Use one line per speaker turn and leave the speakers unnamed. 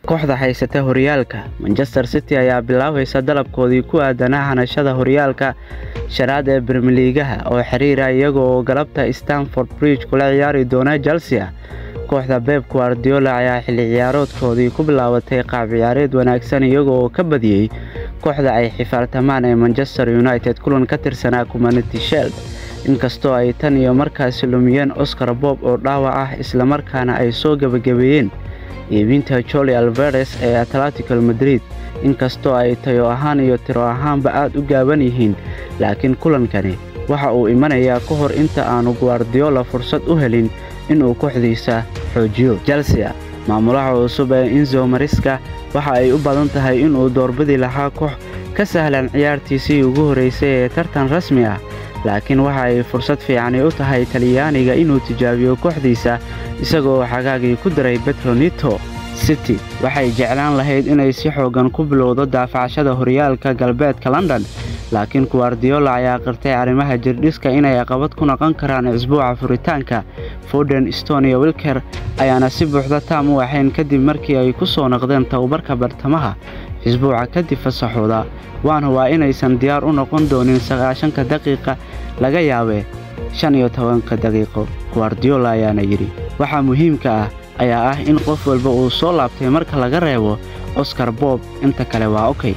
Kooxda haysata horyaalka, Manchester City, ayaa bilaabaysa dalabkoodii ku aadanaa hanashada horyaalka shanaad ee Premier League-ga oo xiriira, iyaga oo galabta Stamford Bridge kula ciyaari doona Chelsea. Kooxda Pep Guardiola ayaa xilli ciyaareedkoodii ku bilaabatay qaab ciyaareed wanaagsan, iyaga oo ka badiyay kooxda ay xifaaltamaan ee Manchester United kulan ka tirsanaa Community Shield, inkastoo ay tan iyo markaasi lumiyeen Oscar Bobb oo dhaawac ah, isla markaana ay soo gabagabeeyeen iibinta Julian Alvarez ee Atletico Madrid. Inkastoo ay tayo ahaan iyo tiro ahaanba aad u gaaban yihiin, laakiin kulankani waxa uu imanayaa ka hor inta aanu Guardiola fursad u helin inuu kooxdiisa xoojiyo. Chelsea, maamulaha cusub ee Enzo Maresca waxa ay u badan tahay inuu doorbidi lahaa koox ka sahlan ciyaartiisii ugu horeysay ee tartan rasmi ah, laakiin waxa ay fursad fiicani u tahay Talyaaniga inuu tijaabiyo kooxdiisa, isagoo xagaagii ku daray Pedro Neto. City waxay jeclaan lahayd inay si xooggan ku bilowdo daafacashada horyaalka galbeedka London, laakiin Guardiola ayaa qirtay arrimaha jirdhiska inay caqabad ku noqon karaan isbuuca furitaanka. Foden, Stone iyo Wilker ayaana si buuxda taam u ahayn kadib markii ay ku soo noqdeen tababarka bartamaha isbuuca kadib fasaxooda. Waan hubaa inaysan diyaar u noqon doonin 90-ka daqiiqa, laga yaabee 15-ka daqiiqo, Guardiola ayaana yidhi. Waxa muhiimka ah ayaa ah in qof walba uu soo laabtay marka laga reebo Oscar Bobb, inta kale waa okay.